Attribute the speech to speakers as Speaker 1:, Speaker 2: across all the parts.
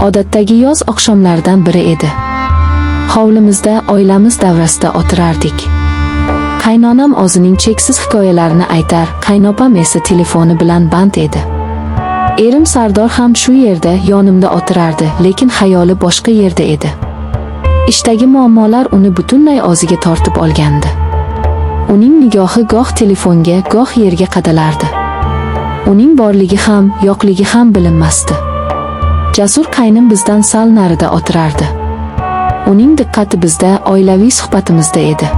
Speaker 1: Odatdagi yoz oqshomlaridan biri edi. Hovlimizda oilamiz davrasida o'tirardik. Qaynonam o'zining cheksiz hikoyalarini aytar, qaynopam esa telefoni bilan band edi. Erim Sardor ham shu yerda yonimda o'tirardi, lekin xayoli boshqa yerda edi. Ishdagi muammolar uni butunlay o'ziga tortib olgandi. Uning nigohi goh telefonga, goh yerga qadalardi. Uning borligi ham, yo'qligi ham bilinmasdi. Jasur qaynim bizdan sal narida o'tirardi. Uning diqqati bizda, oilaviy suhbatimizda edi.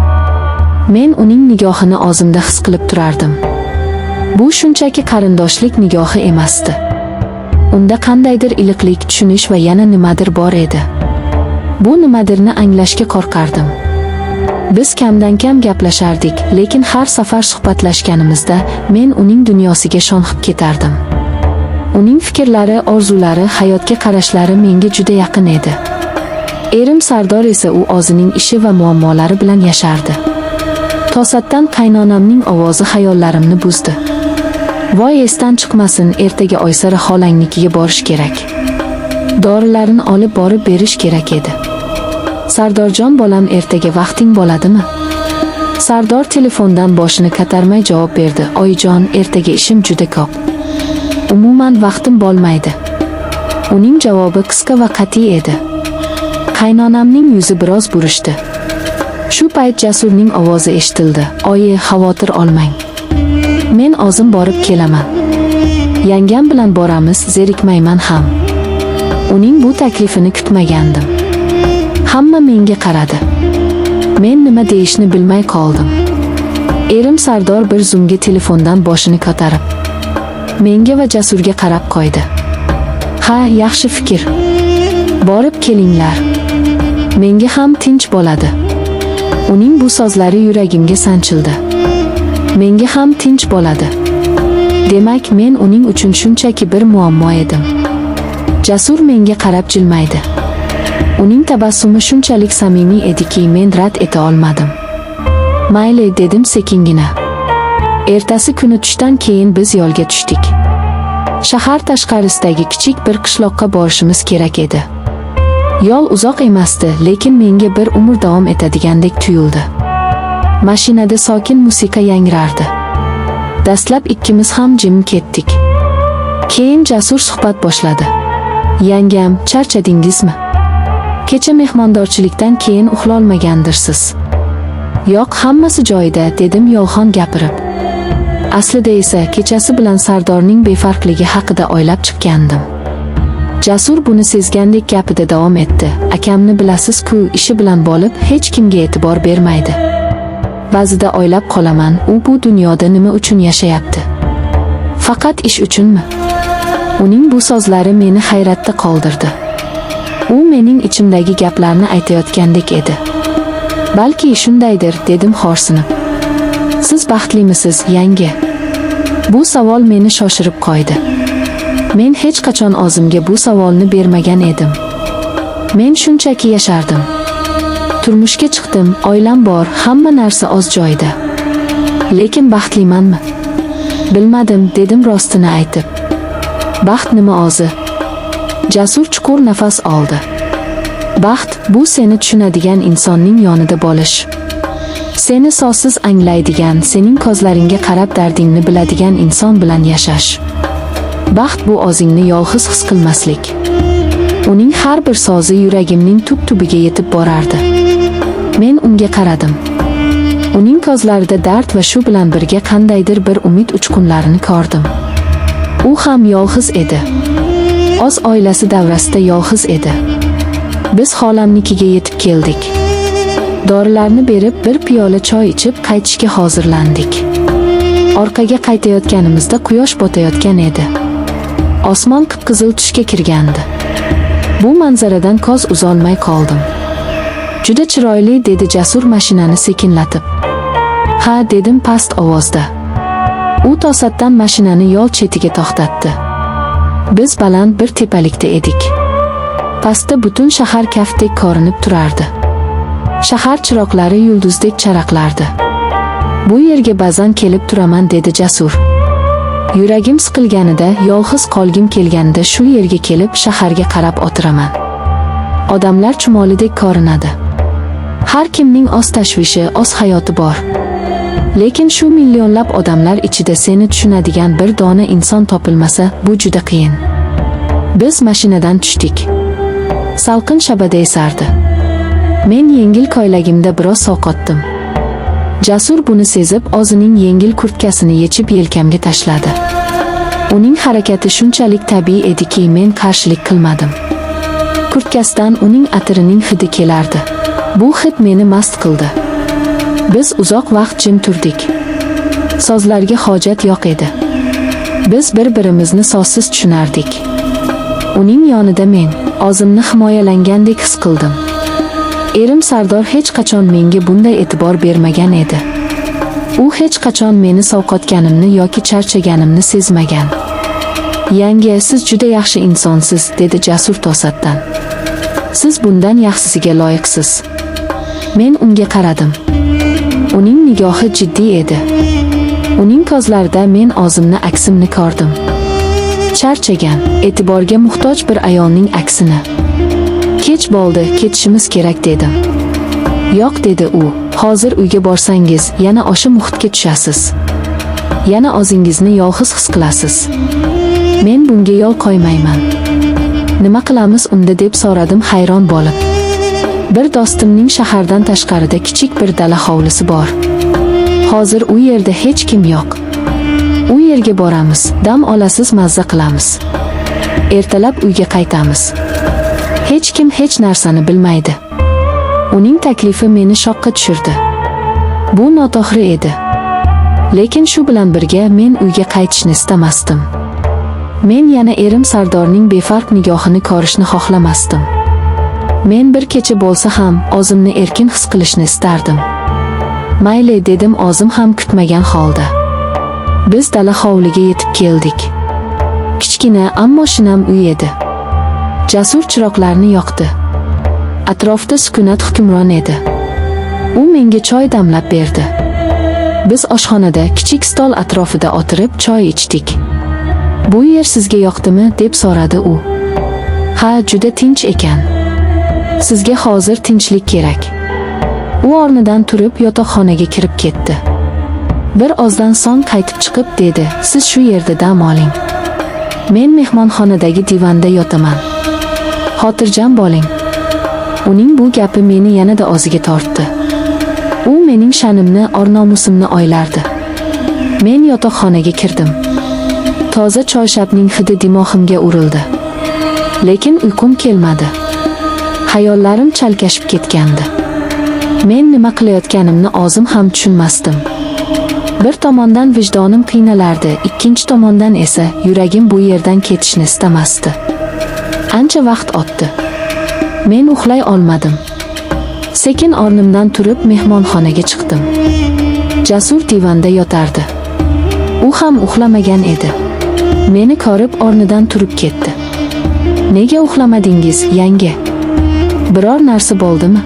Speaker 1: Men uning nigohini o'zimda his qilib turardim. Bu shunchaki qarindoshlik nigohi emasdi. Unda qandaydir iliqlik, tushunish va yana nimadir bor edi. Bu nimadirni anglashga qo'rqardim. Biz kamdan-kam gaplashardik, lekin har safar suhbatlashganimizda men uning dunyosiga sho'ng'ib ketardim. Uning fikrlari, orzulari, hayotga qarashlari menga juda yaqin edi. Erim Sardor esa u o'zining ishi va muammolari bilan yashardi. To'satdan qaynonamning ovozi xayollarimni buzdi. "Voy, esdan chiqmasin, ertaga Oysara xolangnikiga borish kerak. Dorilarini olib borib berish kerak edi. Sardorjon bolam, ertaga vaqting bo'ladimi?" Sardor telefondan boshini ko'tarmay javob berdi. "Oyijon, ertaga ishim juda ko'p. Umuman vaqtim bo'lmaydi." Uning javobi qisqa va qat'iy edi. Qaynonamning yuzi biroz burishdi. Shu payt Jasurning ovozi eshitildi. "Oyi, xavotir olmang. Men o'zim borib kelaman. Yangam bilan boramiz, zerikmayman ham." Uning bu taklifini kutmagandim. Hamma menga qaradi. Men nima deyishni bilmay qoldim. Erim Sardor bir zumga telefondan boshini ko'tarib, menga va Jasurga qarab qo'ydi. "Ha, yaxshi fikr. Borib kelinglar. Menga ham tinch bo'ladi." Uning bu so'zlari yuragimga sanchildi. Menga ham tinch bo'ladi. Demak, men uning uchun shunchaki bir muammo edim. Jasur menga qarab jilmaydi. Uning tabassumi shunchalik samimiy ediki, men rad eta olmadim. "Mayli", dedim sekingina. Ertasi kuni tushdan keyin biz yo'lga tushdik. Shahar tashqarisidagi kichik bir qishloqqa borishimiz kerak edi. Yo'l uzoq emasdi, lekin menga bir umr davom etadigandek tuyuldi. Mashinada sokin musiqa yangrardi. Dastlab ikkimiz ham jim ketdik. Keyin Jasur suhbat boshladi. "Yangam, charchadingizmi? Kecha mehmondorchilikdan keyin uxlolmagandirsiz." "Yo'q, hammasi joyida", dedim yolg'on gapirib. Aslida esa kechasi bilan Sardorning befarqligi haqida o'ylab chiqqandim. Jasur buni sezgandek gapida davom etdi. "Akamni bilasiz-ku, ishi bilan bo'lib, hech kimga e'tibor bermaydi. Ba'zida o'ylab qolaman, u bu dunyoda nima uchun yashayapti? Faqat ish uchunmi?" Uning bu so'zlari meni hayratda qoldirdi. U mening ichimdagi gaplarni aytayotgandek edi. "Balki shundaydir", dedim xo'rsinib. "Siz baxtlimisiz, yangi?" Bu savol meni shoshirib qo'ydi. Men hech qachon o'zimga bu savolni bermagan edim. Men shunchaki yashardim. Turmushga chiqdim, oilam bor, hamma narsa o'z joyida. Lekin baxtlimanmi? "Bilmadim", dedim rostini aytib. "Baxt nima o'zi?" Jasur chuqur nafas oldi. "Baxt bu seni tushunadigan insonning yonida bo'lish. Seni so'zsiz anglaydigan, sening ko'zlaringga qarab dardingni biladigan inson bilan yashash. Baxt bu o'zingni yolg'iz his qilmaslik." Uning har bir so'zi yuragimning tub-tubiga yetib borardi. Men unga qaradim. Uning ko'zlarida dard va shu bilan birga qandaydir bir umid uchqunlarini ko'rdim. U ham yolg'iz edi. O'z oilasi davrasida yolg'iz edi. Biz xolamnikiga yetib keldik. Dorilarni berib, bir piyola choy ichib, qaytishga hozirlandik. Orqaga qaytayotganimizda quyosh botayotgan edi. Osmon qip-qizil tusga kirgandi. Bu manzaradan ko'z uzolmay qoldim. "Juda chiroyli", dedi Jasur mashinani sekinlatib. "Ha", dedim past ovozda. U to'satdan mashinani yo'l chetiga to'xtatdi. Biz baland bir tepalikda edik. Pastda butun shahar kaftdek ko'rinib turardi. Shahar chiroqlari yulduzdek charaqlardi. "Bu yerga ba'zan kelib turaman", dedi Jasur. Yuragim siqilganida, yolg'iz qolgim kelganida shu yerga kelib shaharga qarab o'tiraman. Odamlar chumolidek ko'rinadi. Har kimning o'z tashvishi, o'z hayoti bor. Lekin shu millionlab odamlar ichida seni tushunadigan bir dona inson topilmasa, bu juda qiyin. Biz mashinadan tushdik. Salqin shabada esardi. Men yengil ko'ylagimda biroz sovqotdim. Jasur buni sezib, o'zining yengil kurtkasini yechib yelkamga tashladi. Uning harakati shunchalik tabiiy ediki, men qarshilik qilmadim. Kurtkasidan uning atirining hidi kelardi. Bu hid meni mast qildi. Biz uzoq vaqt jim turdik. So'zlarga hojat yo'q edi. Biz bir-birimizni so'zsiz tushunardik. Uning yonida men o'zimni himoyalangandek his qildim. Erim Sardor hech qachon menga bunday e'tibor bermagan edi. U hech qachon meni sovqotganimni yoki charchaganimni sezmagan. "Yanga, siz juda yaxshi insonsiz", dedi Jasur to'satdan. "Siz bundan yaxshisiga loyiqsiz." Men unga qaradim. Uning nigohi jiddiy edi. Uning ko'zlarida men o'zimni aksimni ko'rdim. Charchagan, e'tiborga muhtoj bir ayolning aksini. "Kech bo'ldi, ketishimiz kerak", dedim. "Yo'q", dedi u. "Hozir uyga borsangiz, yana o'sha muhitga tushasiz. Yana o'zingizni yolg'iz his qilasiz. Men bunga yo'l qo'ymayman." "Nima qilamiz unda?" deb so'radim hayron bo'lib. "Bir do'stimning shahardan tashqarida kichik bir dala hovlisi bor. Hozir u yerda hech kim yo'q. U yerga boramiz, dam olasiz, mazza qilamiz. Ertalab uyga qaytamiz. Hech kim hech narsani bilmaydi." Uning taklifi meni shokka tushirdi. Bu noto'g'ri edi. Lekin shu bilan birga men uyga qaytishni istamasdim. Men yana erim Sardorning befarq nigohini ko'rishni xohlamasdim. Men bir kecha bo'lsa ham o'zimni erkin his qilishni istardim. "Mayli", dedim o'zim ham kutmagan holda. Biz dala hovliga yetib keldik. Kichkina, ammo shinam uy edi. Jasur chiroqlarni yoqdi. Atrofda sukunat hukmron edi. U menga choy damlab berdi. Biz oshxonada kichik stol atrofida o'tirib choy ichdik. "Bu yer sizga yoqdimi?" deb so'radi u. "Ha, juda tinch ekan. Sizga hozir tinchlik kerak." U o'rnidan turib yotoqxonaga kirib ketdi. Bir ozdan so'ng qaytib chiqib dedi: "Siz shu yerda dam oling. Men mehmonxonadagi divanda yotaman. Xotirjam bo'ling." Uning bu gapi meni yanada o'ziga tortdi. U mening sha'nimni, or-nomusimni o'ylardi. Men yotoqxonaga kirdim. Toza choyshabning hidi dimog'imga urildi. Lekin uyqum kelmadi. Xayollarim chalkashib ketgandi. Men nima qilayotganimni o'zim ham tushunmasdim. Bir tomondan vijdonim qiynalardi, ikkinchi tomondan esa yuragim bu yerdan ketishni istamasdi. Ancha vaqt o'tdi. Men uxlay olmadim. Sekin o'rnimdan turib mehmonxonaga chiqdim. Jasur divanda yotardi. U ham uxlamagan edi. Meni ko'rib o'rnidan turib ketdi. "Nega uxlamadingiz, yanga? Biror narsa bo'ldimi?"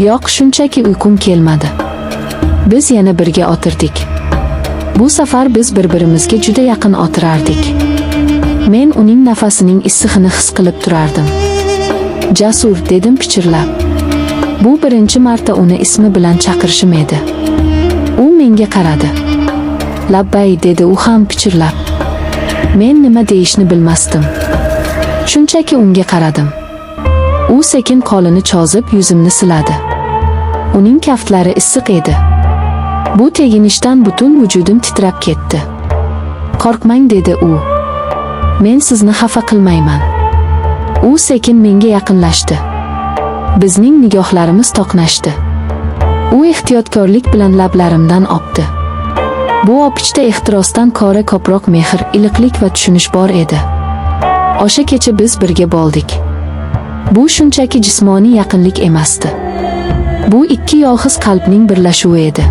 Speaker 1: "Yo'q, shunchaki uyqum kelmadi." Biz yana birga o'tirdik. Bu safar biz bir-birimizga juda yaqin o'tirardik. Men uning nafasining issig'ini his qilib turardim. "Jasur", dedim pichirlab. Bu birinchi marta uni ismi bilan chaqirishim edi. U menga qaradi. "Labbay", dedi u ham pichirlab. Men nima deyishni bilmasdim. Shunchaki unga qaradim. U sekin qo'lini cho'zib yuzimni siladi. Uning kaftlari issiq edi. Bu teginishdan butun vujudim titrab ketdi. "Qo'rqmang", dedi u. "Men sizni xafa qilmayman." U sekin menga yaqinlashdi. Bizning nigohlarimiz to'qnashdi. U ehtiyotkorlik bilan lablarimdan o'pdi. Bu o'pishda ehtirosdan ko'ra ko'proq mehr, iliqlik va tushunish bor edi. O'sha kecha biz birga bo'ldik. Bu shunchaki jismoniy yaqinlik emasdi. Bu ikki yolg'iz qalbning birlashuvi edi.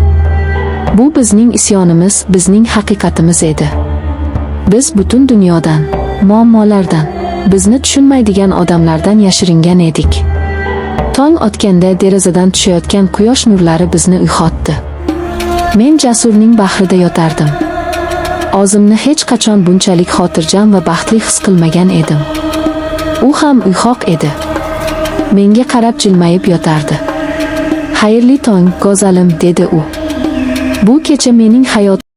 Speaker 1: Bu bizning isyonimiz, bizning haqiqatimiz edi. Biz butun dunyodan, muammolardan, bizni tushunmaydigan odamlardan yashiringan edik. Tong otganda derazadan tushayotgan quyosh nurlari bizni uyg'otdi. Men Jasurning bag'rida yotardim. O'zimni hech qachon bunchalik xotirjam va baxtli his qilmagan edim. U ham uyqoq edi. Menga qarab jilmayib yotardi. "Xayrli tong, go'zalim", dedi u. Bu kecha mening hayotimni